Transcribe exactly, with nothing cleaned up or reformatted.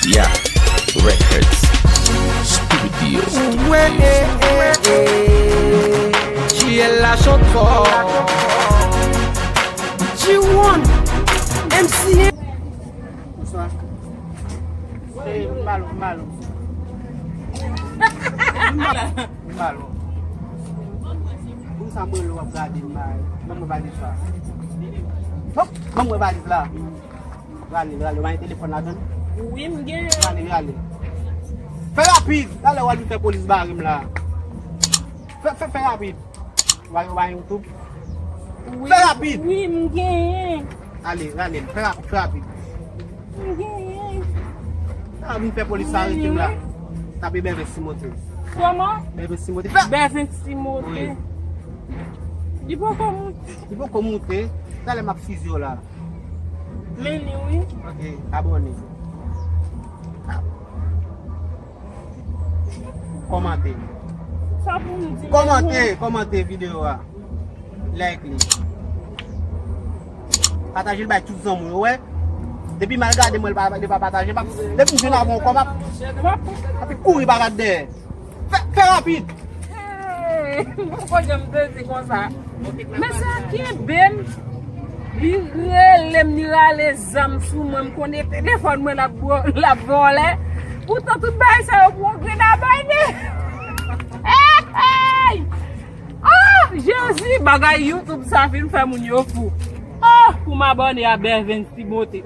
Yeah Records Studio. Wè, eh, eh, eh. J L la chokò. G one. M C. Bonswa. Eh, m malo, m malo. M malo, m malo. Pou sa mwen lè w ap gade m la, ban mwen valiz la. Hop, ban mwen valiz la. Rale l, rale l. Ou pa gen telefòn ladan l? Wi, m genyen. Rale l, rale l. Fè rapid! Talè w al vin fè polis bare m la. Fè, fè, fè rapid. Ou pa, ou pa gen YouTube? Wi, fè rapid! Wi, m genyen. Ale, rale l. Fè rapid, fè rapid. M genyen. Sa vin fè polis sa arete m la. Tape Bèven Timote. Kòman? Bèven Timote. Fè! Bèven Timote. Wi. Li poko moute. Li poko moute. Talè m ap fizye w la. Men li wi. Ok, abòne. Kòmante. Sa pou m di men kòmante, kòmante videyo a. Like li. Pataje l bay tout zanmi w, ou wè. Depi m al gade mwen, li pa, li pa pataje. M ap, depi m jwenn avè w ankò, m ap, m ap kouri pa gad dèyè. Fè, fè rapid. Hey, m poko janm sezi konsa. Men sa kenbe m. Li rele m, li rale zam sou mwen. M konnen telefòn mwen l ap bwo-, l ap vòlè. Poutan tout bagay sa yo pou yon grenn abòne. Hey, hey! Ah, Jezi, bagay YouTube sa fin fè moun yo fou. Ah, pou m abòne a Bèven Timote.